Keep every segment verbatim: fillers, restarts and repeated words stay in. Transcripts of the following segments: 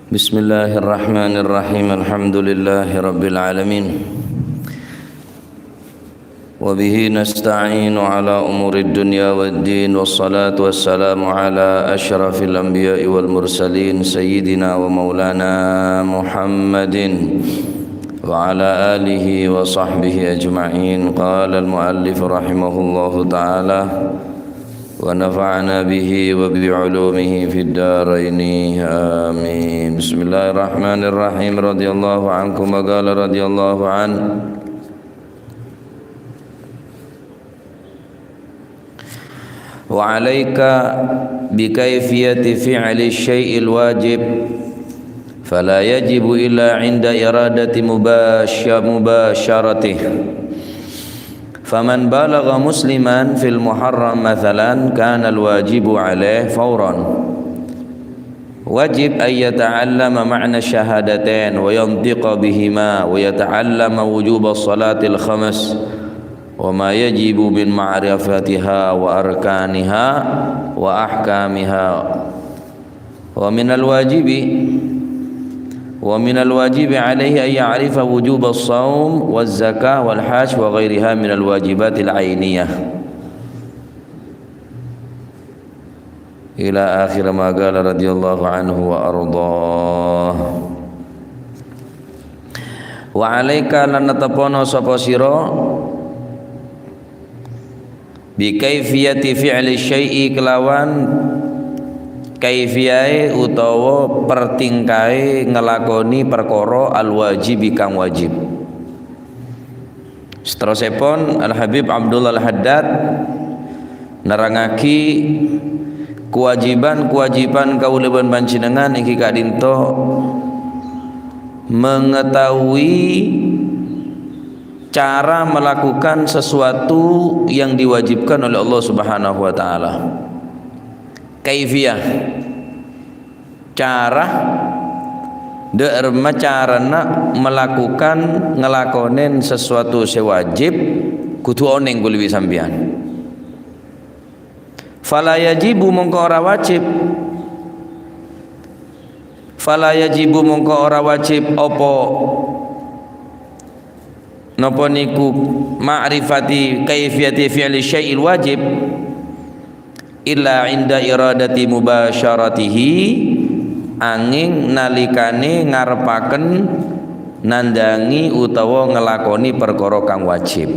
بسم الله الرحمن الرحيم. الحمد لله رب العالمين. وبه نستعين على أمور الدنيا والدين، والصلاة والسلام على أشرف الأنبياء والمرسلين سيدنا ومولانا محمد وعلى آله وصحبه أجمعين. قال المؤلف رحمه الله تعالى، ونفعنا به وبعلومه في الدارين. آمين. بسم الله الرحمن الرحيم. رضي الله عنكم، وقال رضي الله عنه: وعليك بكيفية فعل الشيء الواجب، فلا يجب إلا عند إرادة مباش-، مباشرته. فمن بالغ مسلما في المحرم مثلا كان الواجب عليه فورا. واجب أن يتعلم معنى الشهادتين وينطق بهما، ويتعلم وجوب الصلاة الخمس وما يجب من معرفتها وأركانها وأحكامها. ومن الواجب، ومن الواجب عليه أن يعرف وجوب الصوم والزكاة والحج وغيرها من الواجبات العينية. إلى آخر ما قال رضي الله عنه وأرضاه. وعليك، lan nateppono sapa sira, bi kaifiyati fi'li syai'i, kelawan kaifiyahe utawa pertingkahe ngelakoni perkara al-wajibi kang wajib. Saterrossèpon, Al-Habib Abdullah Al-Haddad nerrangngaghi kewajiban-kewajiban kaulâ bân panjhennengngan èngghi ka'dinto mengetahui cara melakukan sesuatu yang diwajibkan oleh Allah Subhanahu wa Ta'ala. Kaifiyah, cara, dâ' remma carana malakukan, ngalakonèn sesuatu sè wajib, kodhu onèng kaulâ bi' sampèyan. Fala yajibu, mongko ora wajib. Fala yajibu, mongko ora wajib apa, napa niku, ma'rifati kaifiyati fi'li syai'il wajib, illa 'inda iradati mubasyaratihi, anging nalikane ngarepaken nandhangi utawa ngelakoni perkara kang wajib.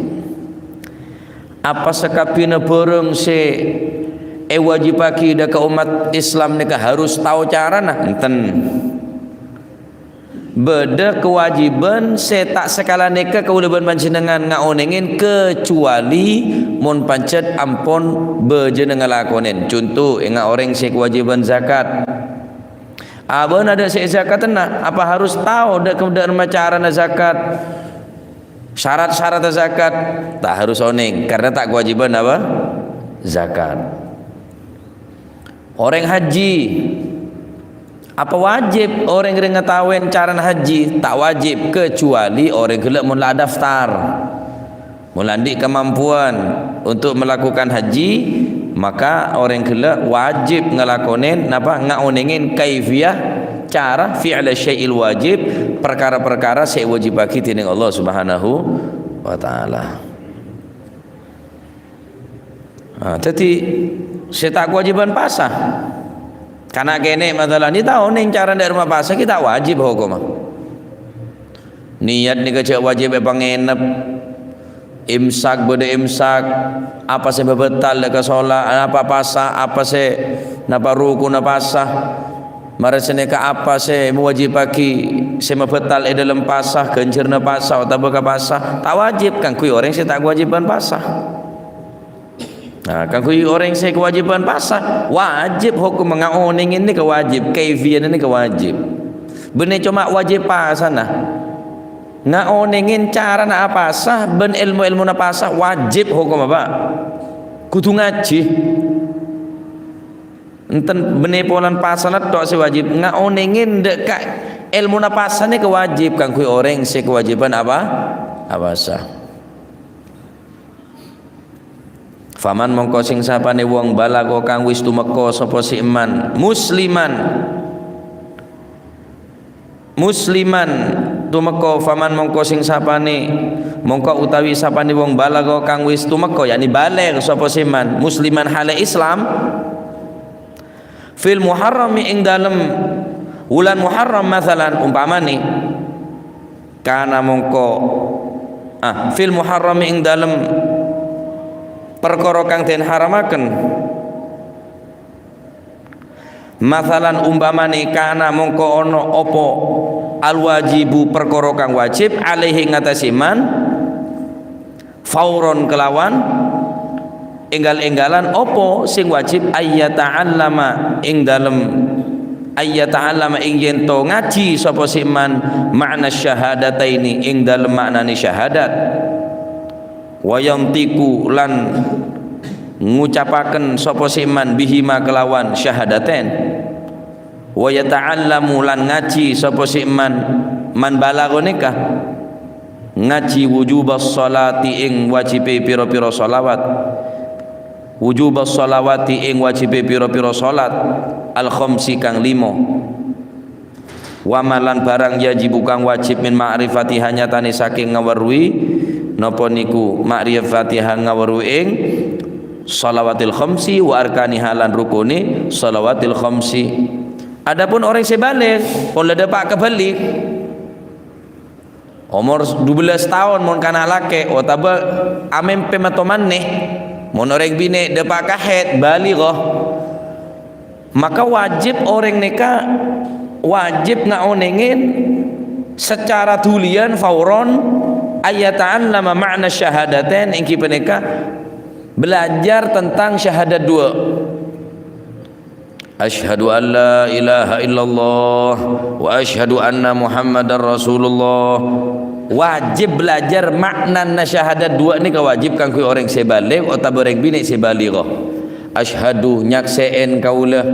Apa sakabbhiyânna bhârâng sè èwâjibhâghi dâ' ka ommat Islam nèka harus tao carana? Enten. Bâdâ kawâjibhân sè ta' sakala nèka kaulâ bân panjhennengngan ngaonèngè, kecuali mon pancet ampon bâjâna ngalakonèn. Conto, enga' orèng sè kawâjibhân zakat. Abâ'na dâ' sè èzakatana, apa harus tao dâ', dâ' remma carana zakat? Syarat-syarat zakat, ta' harus onèng, karena ta' kawâjibhân apa? Zakat. Orèng haji, apa wajib orèng rè ngataowè carana haji? Ta' wajib, kecuali orèng ghellâ' mon la adaftar. Mon la andi' kamampuan untuk melakukan haji, maka orèng ghellâ' wajib ngalakonè napa? Ngaonèngè kaifiyah, cara, fi'la syai'il wajib, parkara-parkara sè èwâjibhâghi dènèng Allah Subhanahu wa Ta'ala. Ah, dhâddhi, sè ta' kawâjibhân pasa. Kana' kènè' masalah nè tao nèng cara dâ' remma pasa ghi' ta' wajib hokomma. Niyat nèka jhâ' wajib èpangènep. Imsak bâdâ imsak. Apa sè mabhâtal dâ' ka sola-, apa pasa, apa sè napa rukunna pasa. Marè sanèka apa sè mowajibhâghi sè mabhâtal è dâlem pasa, ghânjhârânna pasa, otabâ ka pasa. Ta' wajib kaangghuy orèng sè ta' kawâjibhân pasa. Nah, kaangghuy orèng sè kawâjibhân pasa, wajib hokomma ngaonèngè nèka wajib, kaifiyahna nèka wajib. Bânnè coma wajib pasana. Ngaonèngè carana apasa bân èlmo-èlmona pasa wajib hokomma, Pak. Kodhu ngajhi. Enten bânnè polana pasana tok sè wajib. Ngaonèngè dâ' ka èlmona pasa nèka wajib kaangghuy orèng sè kawâjibhân apa? Apasa. Faman mongko sèng sapanè wong balago kang wis tumeka sapa sè emman, musliman, Musliman tumeka, faman mongko sing sapane, mongko utawi sapane wong balagha kang wis tumeka, yakni baligh sapa sè man, musliman hale Islam, fil muharrami ing dalem wulan Muharram, masalan, umpamane, kana mongko, ah, fil muharrami ing dalem perkara kang den haramaken. Masalan, umpamane kana mongko ana apa al-wajibu, perkara kang wajib, alaihi, ngatasé man, fauron, kelawan enggal-enggalan, apa sing wajib, ayyata'allama ing dalem, ayyata'allama ing yen to ngaji sapa si man ma'na syahadataini ing dalem ma'nane syahadat. Wa yantiqu lan ngucapaken sapa si man bihima kelawan syahadaten. Wa yata'allamu lan ngaji sapa si man, man balagha neka ngaji wujubas sholati ing wajibe pira-pira sholawat. Wujubas sholawati ing wajibe pira-pira sholat al khamsi kang lima. Wa ma lan barang yajibu kang wajib min ma'rifatiha nyatane saking ngaweruhi napa niku ma'rifatiha ngaweruhi ing shalawatil khamsi wa arkaniha lan rukune shalawatil khamsi. Adapun orang sè baligh, pon la dâpa' ka balik. Omor dubellâs taon mon kana' lakè', otabâ amèmpè mato manè. Mon orèng binè' dâpa' ka haid, balighah. Maka wajib orèng nèka wajib ngaonèngè secara duliyan fauron ayyata'allama ma'na syahadatain, èngghi panèka belajar tentang syahadat dua. Asyhadu an la ilaha illallah wa asyhadu anna Muhammadar Rasulullah. Wajib belajar maknana syahadat dua nèka wajib kaangghuy orèng sè baligh otabâ orèng binè' sè balighah. Asyhadu nyaksè'è kaulâ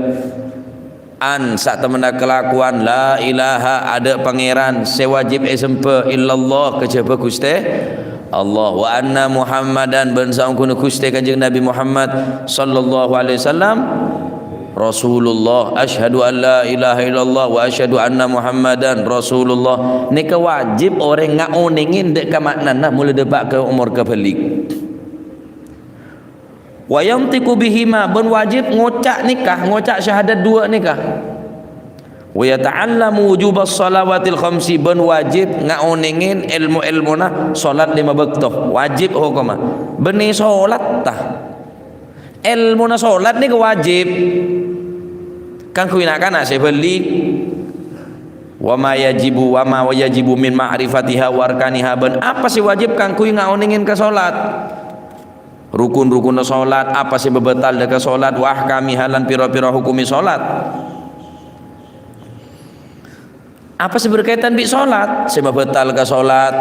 an satemmenna kalakowan la ilaha adâ' pangèran sè wajib èsembâ illallah kajhâbhâ Ghustè Allah, wa anna Muhammadan, bân saongghuna Ghustè Kanjeng Nabi Muhammad sallallahu alaihi wasallam Rasulullah. Asyhadu an la ilaha illallah wa asyhadu anna Muhammadan Rasulullah. Nèka wajib orèng ngaonèngè dâ' ka ma'nana mola dâpa' ka omor kabalig. Wa yantiqu bihima, bân wajib ngoca' nèka, ngoca' syahadat dua nèka. Wa yata'allamu wujubas shalawatil khamsi, bân wajib ngaonèngè èlmo-èlmona sholat lèma bâkto, wajib hokomma. Bânnè sholat, ta? Èlmona sholat nèka wajib. Kaangghuy na'-kana' sè bâli'. Wa ma yajibu, wa ma yajibu min ma'rifatiha wa arkaniha, bân apa sè wajib kaangghuy ngaonèngè ka sholat. Rukun-rukunna sholat, apa sè mabatal dâ' ka sholat, wa ahkamiha lan pira-pira hukumè sholat. Apa sè berkaitan bi' sholat, sè mabatal ka sholat,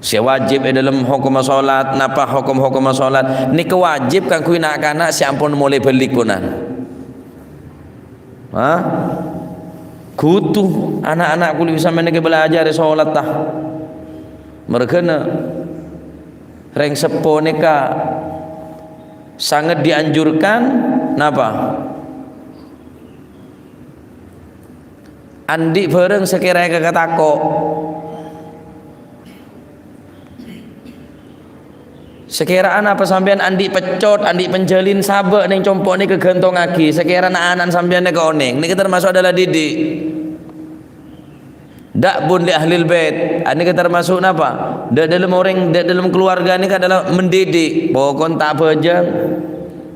sè wajib è dâlem hokomma sholat, napa hokom-hokomma sholat, nèka wajib kaangghuy na'-kana' sè ampon molaè bâli' ponan. Hah? Kodhu ana'-ana' kulâ sampèyan nèka bâlâjârâ sholat, ta? Merghâna rèng seppo nèka sanget dianjurkan, napa? Andi' bhârâng sè kèra èkakatako'. Sakèrana apa sampèyan andi' peccot, andi' penjalin sabâ' neng compo' nèka ghântongngaghi, sakèrana ana'na sampèyan nèka onèng, nèka termasuk adalah didik. Da'bun li ahlil bait, anèka termasuk napa? Dâ' dâlem orèng, dâ' dâlem keluarga nèka adalah mendidik. Pokon ta' abhâjâng,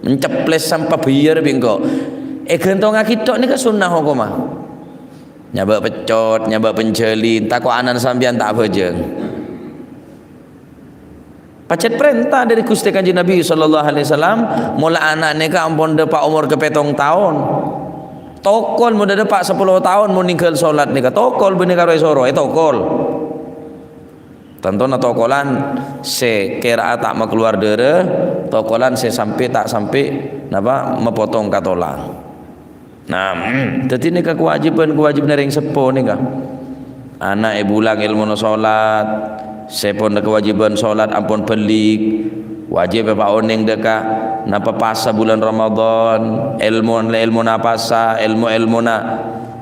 menceples sampa biyar bi' engko'. Èghântongngaghi tok nèka sunnah hokomma. Nyabâ' peccot, nyabâ' penjalin, tako' ana'na sampèyan ta' abhâjâng. Pajhât parènta dâri Ghustè Kanjeng Nabi sallallahu alaihi wasallam, mola ana' nèka ampon dâpa' omor ka pèttong taon. Tokol mon dâ' dâpa' sapolo taon mon nèngghâl sholat nèka, tokol bânnè karo èsoro, ètokol. Tantona tokolan sè kèra'a ta' makalowar dârâ, tokolan sè sampè' ta' sampè', napa, mapotong ka tolang. Nah, mm, dhâddhi nèka kawâjibhân-kawâjibhânna rèng seppo nèka. Ana' èbulang èlmona sholat, sè pon kawâjibhân sholat ampon bâli', wajib èpaonèng dâ' ka napa pasa bulân Ramadan, èlmo-, èlmona pasa, èlmo-èlmona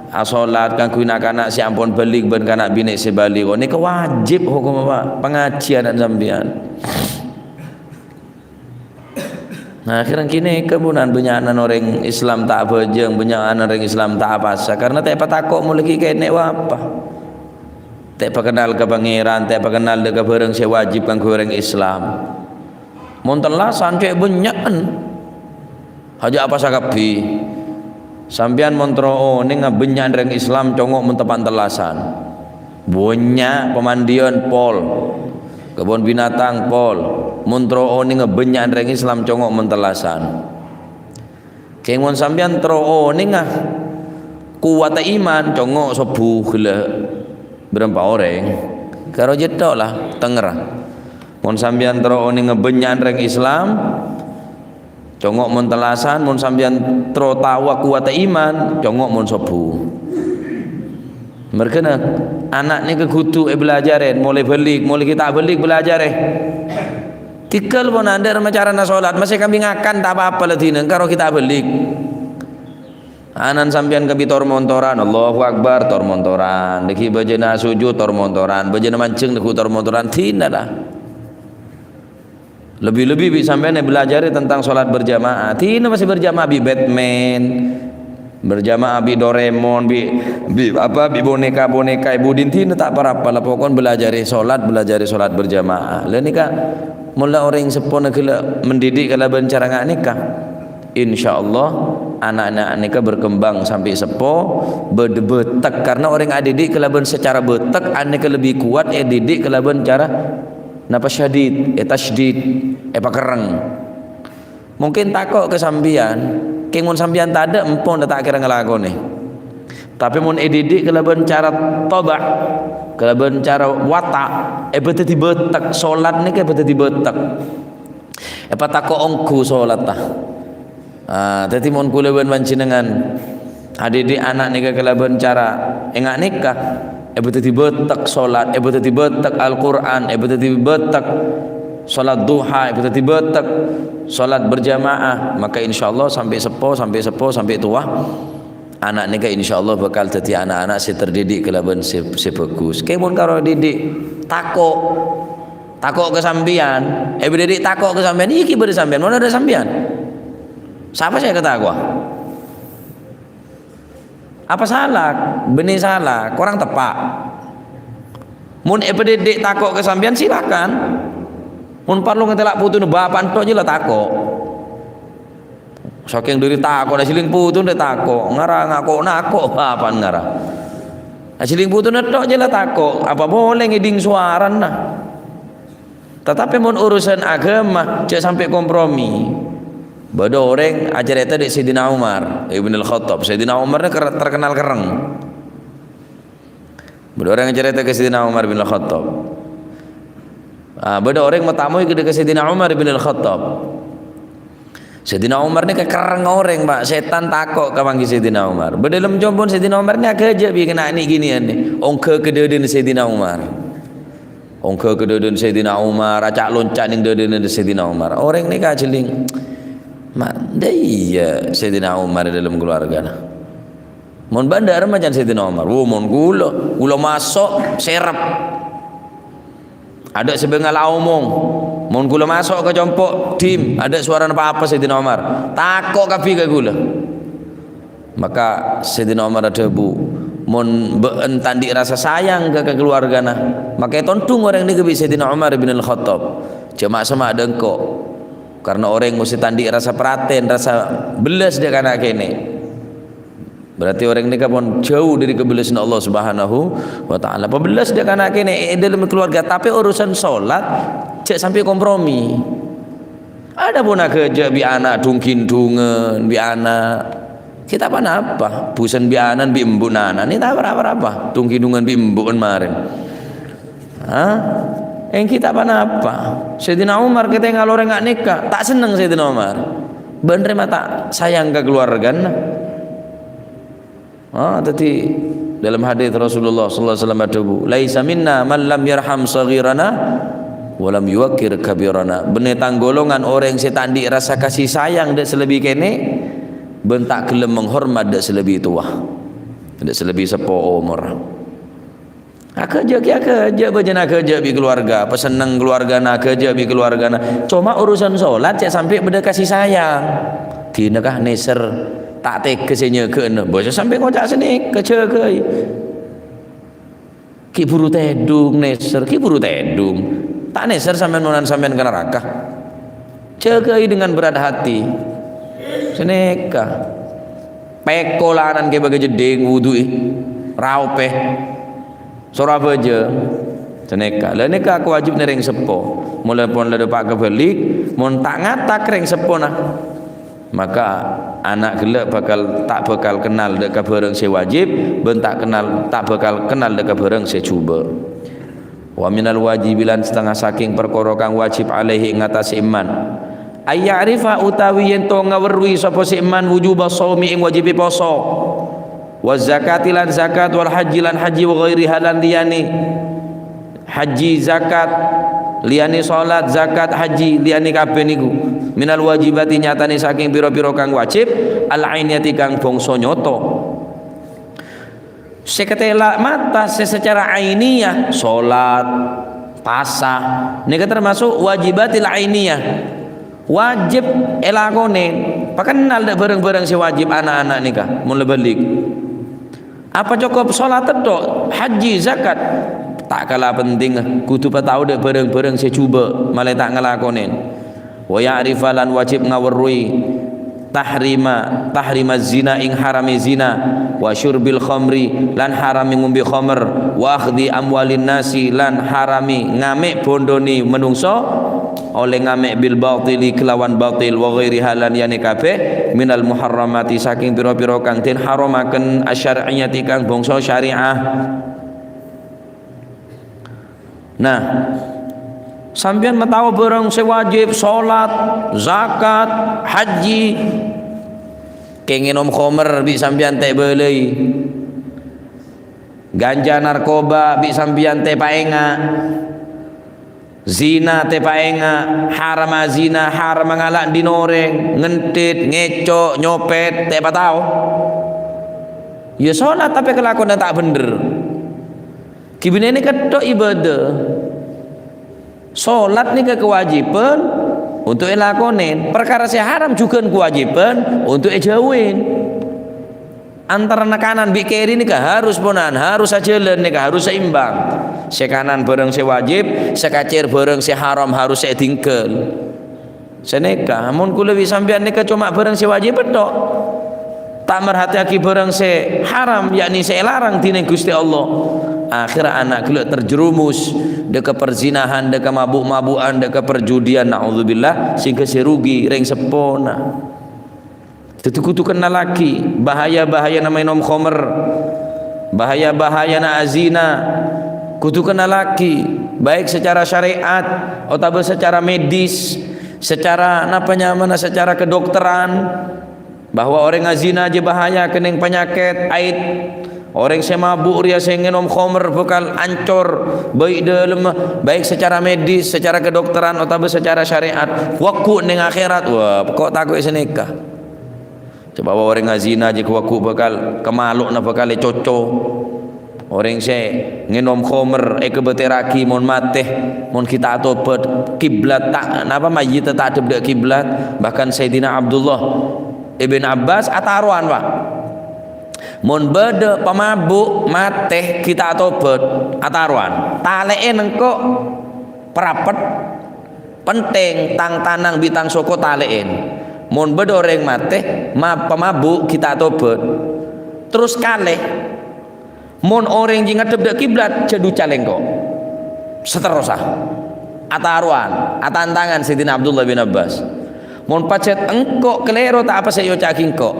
asolat kaangghuy na'-kana' sè ampon bâligh bân kana' binè' sè bâligh. Oh, nèka wajib hokomma, Pak. Pangajiyân sampèyan. Nah, akhèrra kènè' kabhunan bânnya'an orèng Islam ta' abhâjâng, bânnya'an orèng Islam ta' apasa, karna ta' èpatako' molè ghi' kènè' wa apa. Ta' èpakennal ka Pangèran, ta' èpakennal dâ' ka bhârâng sè wajib kaangghuy orèng Islam. Mon tellasan cè' bânnya'an. Hajâ' apasa kabbhi. Sampèyan mon terro onènga bânnya'an rèng Islam congo' mon teppa'na tellasan. Bânnya' pamandiân pol. Kebun binatang pol. Mon terro onènga bânnya'an rèng Islam congo' mon tellasan. Kèng mon sampèyan terro onènga kowata iman, congo' sobbhu ghellâ' bârâmpa orèng. Karo jâtto la, tèngerra. Mon sampèyan terro onènga bânnya'an rèng Islam, congo' mon tellasan, mon sampèyan terro taowa kowata iman, congo' mon sobbhu. Merghâna, ana' nèka kodhu èbâlâjârè, molè bâligh, molè ghi' ta' bâligh bâlâjârè. Tèghâl pon andâ' rèma carana solat, maskè kabbhi ngakan ta' pa-apa la dinah, karo ghi' ta' bâligh. Ana'na sampèyan kabbhi tor-montoran, Allahu Akbar, tor-montoran. Dâgghi' bâjâna sujud, tor-montoran. Bâjâna manjheng, dâgghi' tor-montoran. Dinah la. Lebbi-lebbi bi' sampèyan èbâlâjârè tentang solat berjamaah. Dinah maskè berjamaah bi' Batman, berjamaah bi' Doraemon, bi', bi' apa, bi' boneka-boneka è budina dinah ta' pa-apa la, pokokna bâlâjârè solat, bâlâjârè solat berjamaah. La nèka, mon la orèng seppona ghellâ' mendidik kalabân cara nga' nèka, insyaallah ana'-ana' nèka berkembang sampè' seppo, bâdâ bâtek. Karna orèng adidik kalabân secara bâtek, anèka lebbi kowat èdidik kalabân cara napa syadid, ètasydid, èpakerrèng. Mungkin tako' ka sampèyan, kèng mon sampèyan tadâ', empon ta' kèra ngalakonè. Tapè mon èdidik kalabân cara toba', kalabân cara wata', èbâdâddhi bâtek, solat nèka èbâdâddhi bâtek. Èpatako' ongghu solatta. Ah, dâddhi mon kaulâ bân panjhennengngan adidik ana' nèka kalabân cara ènga' nèka, èbâdâddhi bâtek solat, èbâdâddhi bâtek Al-Qur'an, èbâdâddhi bâtek solat duha, èbâdâddhi bâtek solat berjamaah, maka insyaallah sampè' seppo, sampè' seppo, sampè' towa, ana' nèka insyaallah bhâkal dâddhi ana'-ana' sè terdidik kalabân sè, sè bhâghus. Kèng mon karo didik tako', tako' ka sampèyan, èbâdâddhi tako' ka sampèyan, iyâ ghi' bâdâ sampèyan, mon adâ' sampèyan. Sapa sè èkatako'a? Apa sala? Bânnè sala, korang teppa'. Mon èpadhidhi' tako' ka sampèyan, silakan. Mon parlo ngatela' potona bapa'na tok jâ la tako'. Sakèng dhâri tako'na, sèlèng potona tako', ngara ngako'-nako' bapa'na ngara. Sèlèng potona tok jâ la tako', apa polè ngèdhing sowarana. Tatapè mon urusan aghâma, jhâ' sampè' kompromi. Bâdâ orèng acarèta dâ' Sayyidina Umar ibn al-Khattab. Sayyidina Umar nè ker-, terkenal kerrèng. Bâdâ orèng acarèta ka Sayyidina Umar bin al-Khattab. Ah, bâdâ orèng matamoy ka dâ' ka Sayyidina Umar bin al-Khattab. Sayyidina Umar nè kerrèng orèng, Pak. Sètan tako' ka pangghi Sayyidina Umar. Bâdâ lem combon Sayyidina Umar nè aghâjâ' bi' kènè' nè'-kènè'an nè. Ongghâ ka dâdâna Sayyidina Umar. Ongghâ ka dâdâna Sayyidina Umar, aca'-lonca' nèng dâdâna Sayyidina Umar. Orèng nèka ajhâling, ma-, dâ' iyâ Sayyidina Umar è dâlem kaluwargana. Mon bâ'na dâ' remma can Sayyidina Umar? Wo, mon kaulâ, kaulâ maso' sèrep. Adâ' sè bângal aomong. Mon kaulâ maso' ka compo', dim, adâ' sowarana pa-apa Sayyidina Umar. Tako' kabbhi ka kaulâ. Maka Sayyidina Umar adhâbu, "Mon bâ'na ta' andi' rasa sayang ka, ka kaluwargana, maka ètondhung orèng nèka bi' Sayyidina Umar bin Al-Khattab. Jhâ' ma'-, sè ma' dâ' engko'. Karna orèng mon sè ta' andi' rasa perhatian, rasa bellas dâ' ka na'-kana' kènè'." Berarti orèng nèka pon jhâu dâri kabellassanna Allah Subhanahu wa Ta'ala. Pabellas dâ' ka na'-kana' kènè' è dâlem kaluwarga, tapè urusan solat jhâ' sampè' kompromi. Adapun aghâjâ' bi' ana' dhung-ghindhungan, bi' ana', ghi' ta' pa-napa. Busen bi' ana'na, bi' embu'na ana'na, ta' pa-, pa-, pa-, dhung-ghindhungan bi' embu'na marèn. Hah? Èngghi ta' pa-napa. Sayyidina Umar katèngal orèng nga' nèka, ta' senneng Sayyidina Umar. Bân rèma ta' sayang ka kaluwargana. Ah, dâddhi, dâlem hadits Rasulullah sallallahu alaihi wasallam adhâbu, "Laisa minna man lam yarham shaghirana wa lam yuwaqqir kabirana." Bânnè tang golongan orèng sè ta' andi' rasa kasih sayang dâ' sè lebbi kènè', bân ta' ghellem menghormat dâ' sè lebbi towa. Tadâ' sè lebbi seppo omor. Aghâjâ' ghi aghâjâ', bâjâna aghâjâ' bi' keluarga, pasenneng keluargana, aghâjâ' bi' keluargana. Coma urusan solat cè' sampè' bâdâ kasih sayang. Dinah kah nèser, ta' tegghâ sè nyagâ'âna. Bâjâ sampè' ngoca' sanèka, jâgâi. Ghi' buru tèdung nèser, ghi' buru tèdung. Ta' nèser sampèyan mon sampèyan ka naraka. Jâgâi dengan berat hati. Sanèka. Pèko lanan kè bâgâ jeddhing, wudu'i. Raopè. Soro abâjâ. Sanèka. La nèka kawâjibhânna rèng seppo. Molaè pon la dâpa' ka bâli', mon ta' ngatak rèng seppona, maka ana' ghellâ' bhâkal, ta' bhâkal kennal dâ' ka bhârâng sè wâjib, bân ta' kennal, ta' bhâkal kennal dâ' ka bhârâng sè jhubâ'. Wa minal wajibi, lan satengnga sakèng parkara kang wâjib, alaihi, ing attasè èman. Ayya'rifa, utawi yèn to ngawerruhi sapa sè èman, wujuba shaumi, ing wâjibbhâ poso. Wa zakati, lan zakat, wal hajji, lan hajji, wa ghairiha, lan liyanè. Hajji, zakat, liyanè salat, zakat, hajji, liyanè kabbhi nèko. Minal wajibati, nyatanè sakèng pira-pira kang wâjib, al-ainiyati, kang bhângsa nyata. Sè katèla mata sè sacara ainiyah, salat, pasa, nèka termasuk wajibatil ainiyah. Wâjib èlakonè, pakennal dâ' bhârâng-bhârâng sè wâjib ana'-ana' nèka, mon la bâli'. Apa cokop salat tèdhâ', hajji, zakat? Ta' kala pentingnga, kodhu patao dâ' bhârâng-bhârâng sè jhubâ', malè ta' ngalakonè. Wa ya'rifa, lan wâjib ngawerruhi tahrima, tahrima zina, ing haramè zina, wa syurbil khamri, lan haramè ngombè khamr, wa akhdhi amwalin nasi, lan haramè ngamè' bhândhâna manongsa, ollè ngamè' bil batili kelawan batil, wa ghairiha, lan liyanè kabbhi, minal muharramati, sakèng pira-pira kang den haramaken, asyar'iyati, kang bhângsa syariah. Nah, sampèyan matao bhârâng sè wâjib, salat, zakat, hajji. Kè ngènom khamr bi' sampèyan ta' èbâlâi. Ganja, narkoba bi' sampèyan ta' èpaènga'. Zina ta' èpaènga', haramma zina, haramma ngala' dhin orèng, ngenthit, ngèco', nyopèt, ta' èpatao. Iyâ, salat tapè kalakowanna ta' bhendher. Ghi binèna kètto' ibâdâ. Salat nèka kawâjibhân untuk èlakonè. Parkara sè haram jhughân kawâjibhân untuk èjhâuwi. Antarana kanan bi' kèri nèka harus pona'an, harus sajhâlân nèka, harus seimbang. Sè kanan bhârâng sè wâjib, sè kacèr bhârâng sè haram harus èdingghâl. Sanèka, mon kaulâ bi' sampèyan nèka coma bhârâng sè wâjib pètto'. Ta' marhatèyaghi bhârâng sè haram, yakni sè èlarang dhinèng Ghustè Allah. Akhèrra ana' ghellâ' terjerumus dâ' ka perzinahan, dâ' ka mabuk-mabukan, dâ' ka perjudian, naudzubillah, sehingga sè rugi rèng seppona. Dhâddhi kodhu kennallaghi bahaya-bahayana mènom khamr, bahaya-bahayana azina. Kodhu kennallaghi, baik secara syariat otabâ secara medis, secara napa nyamana, secara kedokteran, bahwa orèng azina jiyâ bahaya kennèng panyakèt AIDS. Orèng sè mabuk rèya sè ngènom khamr bhâkal ancor bhâi dâlemma, baik secara medis, secara kedokteran, otabâ secara syariat. Wagghu' nèng akhèrat, wah, kok tako'è sanèka. Coba orèng azina jiyâ wagghu' bhâkal, kamalo'na bhâkal ècoco. Orèng sè ngènom khamr èkabâtèrraghi mon matè, mon ghi' ta' atobhât, kiblat ta', napa mayyit ta' adhep dâ' kiblat. Bahkan Sayyidina Abdullah ibn Abbas atarowan, Pak. Mon bâdâ pamabuk matè ghi' ta' atobhât, atarowan, talè'è engko' parapet, pentèng tang tanang bi' tang soko talè'è. Mon bâdâ orèng matè, ma-, pamabuk ghi' ta' atobhât, terros kalè. Mon orèng jiyâ ngadhep dâ' kiblat, jhâ' ducalè engko'. Saterrossa. Atarowan, atantangan Sayyidina Abdullah bin Abbas. Mon pajhât engko' kalèro ta' apa sè èoca'aghi engko'.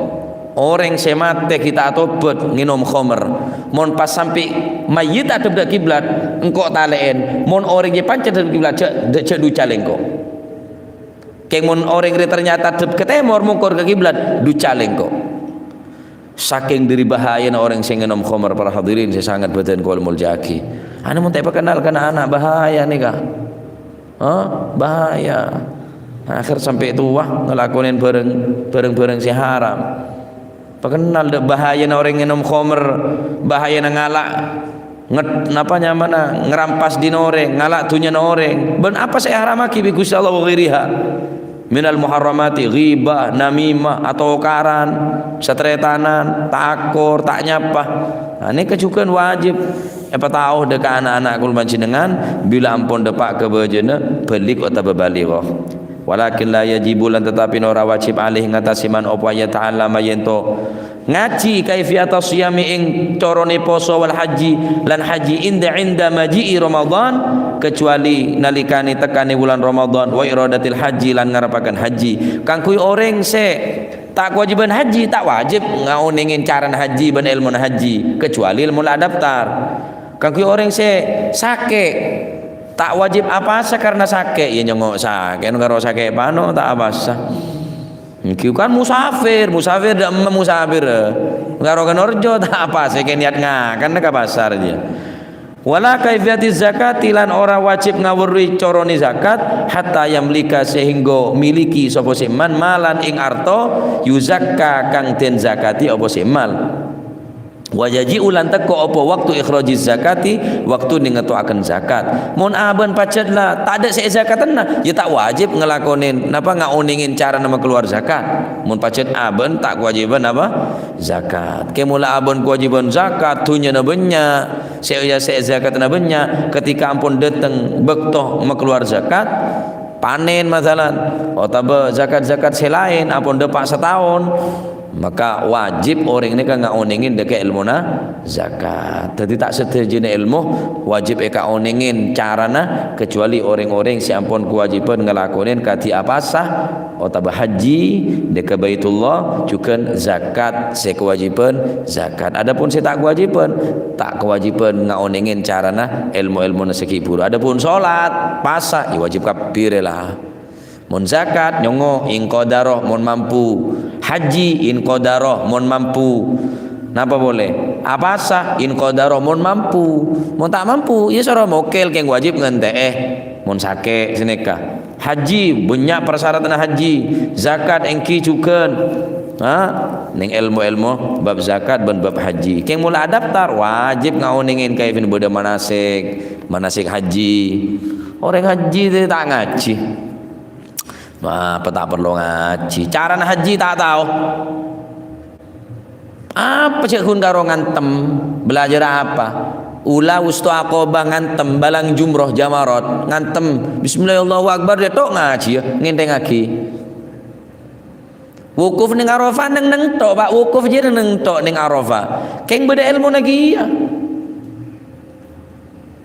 Orèng sè matè ghi' ta' atobhât ngènom khamr. Mon pas sampè' mayyit adhep dâ' kiblat, engko' talè'è. Mon orèng jiyâ pancèn adhep kiblat, jhâ', jhâ' ducalè engko'. Kèng mon orèng rè ternyata adhep ka tèmor, mongkor ka kiblat, ducalè engko'. Sakèng dâri bahayana orèng sè ngènom khamr, para hadirin sè sanget bâdân kaulâ molja'aghi. Ana mon ta' èpakennal ka na'-ana' bahaya nèka. Hah? Bahaya. Akhèr sampè' towa ngalakonè bhârâng, bhârâng-bhârâng sè haram. Kennal dâ' bahayana orèng ngènom khomer, bahayana ngala' nget-, napa nyamana, ngrampas dina orèng, ngala' dhunnyana orèng. Bân apa sè èharammaghi bi' Ghustè Allah wa ghairiha minal muharramati, ghibah, namimah, atokaran, sataretanan, ta' akor, ta' nyapa. Nah, nèka jhughân wajib èpatao dâ' ka na'-ana' kaulâ panjhennengngan, bilâ ampon dâpa' ka bâjâna balig otabâ balighah. Walakin la yajibu, lan tetapi nora wajib alaihi ngatasè man apa yata'allama yen to ngaji kaifiyata shiyami ing carane poso wal haji lan haji inda, inda maji'i Ramadan, kecuali nalikane tekkane wulan Ramadan, wa iradatil haji lan ngarepaken haji. Kaangguy oreng se ta' kewajiban haji, ta' wajib ngaonenge carana haji ban elmona haji, kecuali elmo la adaptar. Kaangguy oreng se sake, ta' wajib apasa karena sake, ya nyongngo' sake, karo sake pano ta' apasa. Enggi kan musafir, musafir dâ' emma musafir, eh. Karo keno rejo ta' apasa, ke niat ngakan ka pasar aja. Wala kaifiyati zakati, lan ora wajib ngawerrui carane zakat, hatta yamlika, sehingga miliki sapa se man malan ing arta, yuzakka, kang den zakati apa se mal. Wa yaji'u, lan teko apa waktu ikhrajiz zakati, waktu ningetoaken zakat. Mon aban pajat la tadha' se ezakatenna, ya ta' wajib ngelakonin, napa, ngaonengin carana makeluar zakat. Mon pajat aban ta' kewajiban apa? Zakat. Kemola aban kewajiban zakat, dunyana bannya', se, ya, se ezakatenna bannya', ketika ampon dateng bakto makeluar zakat, panen masalan, otaba zakat-zakat se laen ampon dapa' sataon, maka wajib oreng neka ngaonengin deke elmona zakat. Dadi ta' sadajana elmo wajib ekaonengin carana, kecuali oreng-oreng se ampon kewajiban ngelakonin kadi apasa otaba haji deka Baitullah, jugan zakat se kewajiban zakat. Adapun se ta' kewajiban, ta' kewajiban ngaonengin carana elmo-elmona se gi' buru. Adapun solat, pasa, ya wajib kabbhi rela. Mon zakat, nyongngo', in qadara, mon mampu. Haji, in qadara, mon mampu. Napa pole? Apasa, in qadara, mon mampu. Mon ta' mampu, ya soro mokel keng wajib ngante'e. Mon sake, saneka. Haji, bannya' parsaratanna haji. Zakat, enggi jugan. Ha? Neng elmo-elmo bab zakat ban bab haji. Keng mola adaptar, wajib ngaonengin kaifin bada manasik. Manasik haji. Oreng haji te ta' ngaji. Wah, apa ta' parlo ngaji? Carana haji ta' tao. Apa ce' ghun karo ngantem? Belajar apa? Ula, wustu, aqabah, ngantem, balang jumroh, jamarot, ngantem. Bismillah, Allahu Akbar, dâ' tok ngaji, ya, ngentengngagi. Wukuf ning Arafah neng-neng tok, Pak. Wukuf jâ neng-neng tok ning Arafah. Keng bâdâ elmona kèya.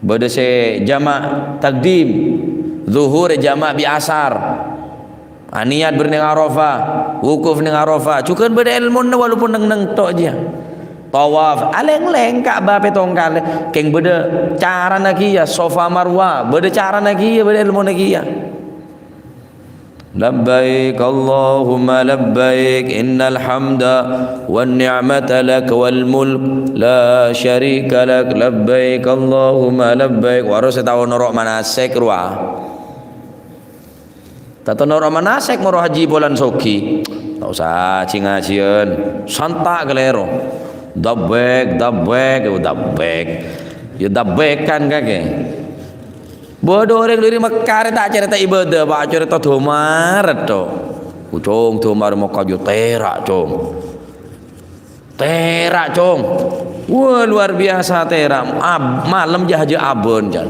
Bâdâ sè jama' takdim, zuhur jama' bi' asar. Aniyat bâri' neng Arafah, wukuf neng Arafah. Jhughân bâdâ elmona walaupun neng-neng tok jiyâ. Tawaf, aleng-leng Ka'bah pètto kalè. Keng bâdâ carana kèya, Safa Marwah, bâdâ carana kèya, bâdâ elmona kèya. Labbaik Allahumma labbaik, innal hamda wan ni'mata lak wal mulk, la syarika lak, labbaik Allahumma labbaik. Waro sè tao noro' manasek rowa. Ta' tao noro' manasek moro haji polana soghi. Ta' osa ji-ngajiyân, santa' kalèro. Dabbek, dabbek, dabbek. Ya dabbekan kakè. Bâdâ orèng dâri Mekkah rè ta' carèta ibadah, Pak, carèta dâmar tok. Cong, dâmar Mekkah jâ tèra', Cong. Tèra', Cong. Wah, luar biasa tèra'. Ab-, malem jâ hajâ abân, jân.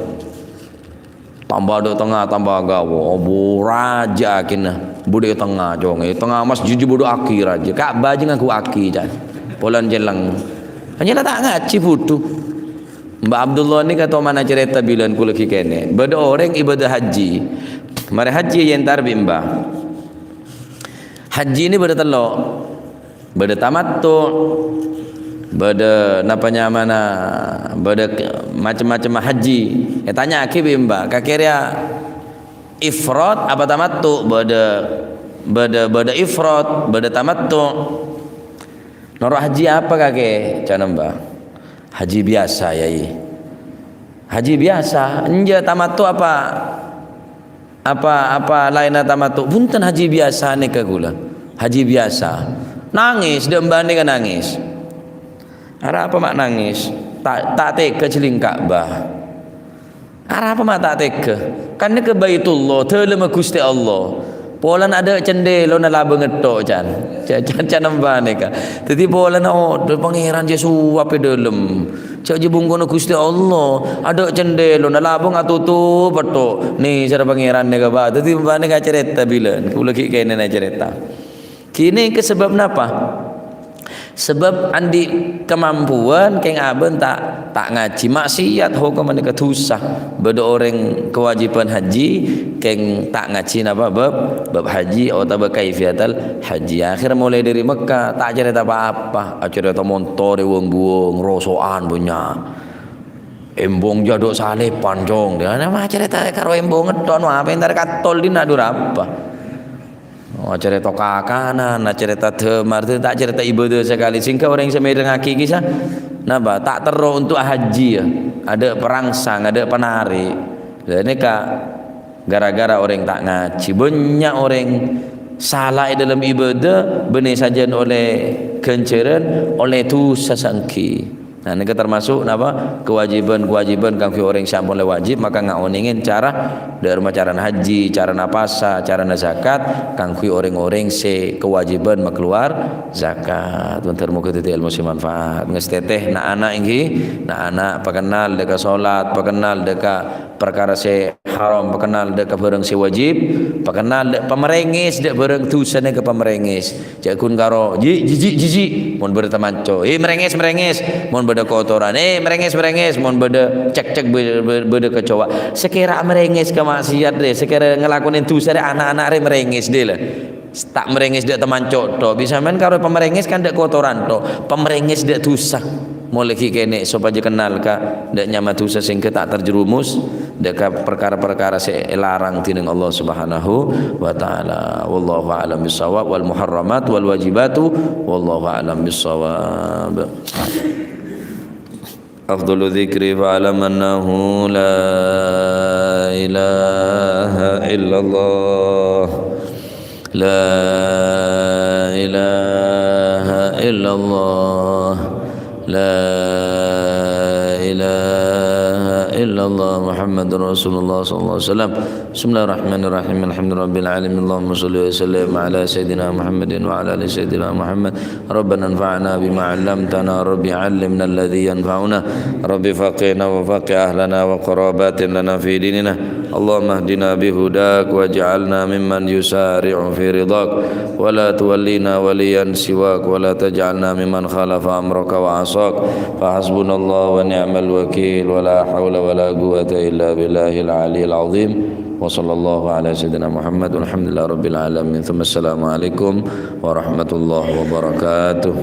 Tamba dâ' tengnga, tamba gawa. Abu rajâ akèna. Budi tengnga, Cong. È tengnga masjid budi aki rajâ. Ka'bah jâ ngangghuwâghi, jân. Polana celleng. Hanya la ta' ngajhi, budhu. Mbah Abdullah nèka tomana carèta bilân kaulâ ghi' kènè'. Bâdâ orèng ibadah haji. Marè haji èyentar bi' Mbah. Haji nè bâdâ tello'. Bâdâ tamattu', bâdâ napa nyamana, bâdâ ke-, macem-macem haji. Ètanya'aghi bi' Mbah, kakè rèya ifrad apa tamattu'? Bâdâ, bâdâ, bâdâ ifrad, bâdâ tamattu'. Noro' haji apa kakè? Ca'na Mbah. Haji biyasa, Yai. Haji biyasa, enjâ' tamattu' apa, apa, apa laènna tamattu'? Bhunten, haji biyasa nèka kaulâ. Haji biyasa. Nangès, dâ' embâna kan nangès. Arapa ma' nangès? Ta', ta' tega jhâlling Ka'bah. Arapa ma' ta' tega? Kan nèka Baitullah, dâlemma Ghustè Allah. Polana adâ' cendhèlona labângnga tho', can. Can, can, can embâna ka. Dhâddhi polana, oh, Pangèran jhâ' sowap è dâlem. Jhâ' jhâ' bungkona Ghustè Allah, adâ' cendhèlona, labâng atotop tho'. Nèsèra Pangèran nèka, Pak. Dhâddhi embâna ka carèta bilân. Kaulâ ghi' kènè' carèta. Kènè' kè sabâb napa? Sabâb andi' kamampuan kèng abâ' ta', ta' ngajhi, maksiat, hokomma nèka dhusa. Bâdâ orèng kawâjibhân hajji, kèng ta' ngajhi napa bâb, bâb hajji otabâ kaifiyatal hajji. Akhèr molaè dâri Mekkah, ta' carèta pa-apa. Acarèta montorè wong-buwong, roso'an bânnya'. Embong jhâ' dâ' salèpan, Cong. Dâ' napa carèta karo embong tho', anu apa entar katol dina durapa? Oh, carèta kakanan, carèta dâmar, ta' carèta ibadah sakalè. Sèngghâ orèng sè mèrengngaghi kissa, napa? Ta' terro untuk hajji, ya. Adâ' perangsang, adâ' penarik. Lah, nèka gara-gara orèng ta' ngajhi. Bânnya' orèng sala è dâlem ibadah, bânnè sajân ollè ghânjhârân, ollè dhusa sangghi. Nah, nèka termasuk napa? Kawâjibhân-kawâjibhân kaangghuy orèng sè ampon la wâjib, maka ngaonèngè cara dâ' remma carana hajji, carana pasa, carana zakat, kaangghuy orèng-orèng sè kawâjibhân makalowar zakat. Bhender moghâ dhâddhi èlmo sè manfaat. Ngastètè na'-ana' èngghi, na'-ana' pakennal dâ' ka solat, pakennal dâ' ka parkara sè haram, pakennal dâ' ka bhârâng sè wâjib, pakennal dâ' pamarèngès dâ' bhârâng dhusa nèka pamarèngès. Jhâ' ghun karo, "Ji', ji', ji', ji', ji'," mon bâdâ tamanco. "Eh, marèngès, marèngès," mon bâdâ kotoran. "Eh, marèngès, marèngès," mon bâdâ cèk-cèk bâ-, bâ-, bâdâ kecoa. Sakèra marèngès ka maksiat rè, sakèra ngalakonè dhusa rè, ana'-ana' rè marèngès dâ' la. Ta' marèngès dâ' tamanco tho'. Bisa mèn karo pamarèngès kan dâ' kotoran tho'. Pamarèngès dâ' dhusa. Molaè ghi' kènè' sopajâ kennal ka dâ' nyama dhusa sèngghâ ta' terjerumus dâ' ka parkara-parkara sè èlarang dhinèng Allah Subhanahu wa Ta'ala. Wallahu a'lam bissawab. Wal muharramat wal wajibatu. Wallahu a'lam bissawab. Afdalu dzikri fa'lam annahu la ilaha illallah. La ilaha illallah. La ilaha illallah Muhammadur Rasulullah sallallahu alaihi wasallam. Bismillahirrahmanirrahim. Alhamdulillahirabbil alamin. Allahumma shalli wa sallim ala sayyidina Muhammadin wa ala ali sayyidina Muhammad. Rabbana anfa'na bima 'allamtana. Rabbi 'allimna alladzi yanfa'una. Rabbi faqihna wa faqih ahlana wa qarabatin lana fi dinina. Allahumma hdina bihudak waj'alna mimman yusari'u fi ridak. Wa la tuwallina waliyan siwak wa la taj'alna mimman khalafa amraka wa 'asak. Fa hasbunallahu wa ni'mal wakil. Wa la haula wa la quwwata illa billahil 'aliyyil 'azhim. Wa sallallahu ala sayyidina Muhammad. Walhamdulillahi rabbil alamin. Tsumma assalamualaikum warahmatullahi wabarakatuh.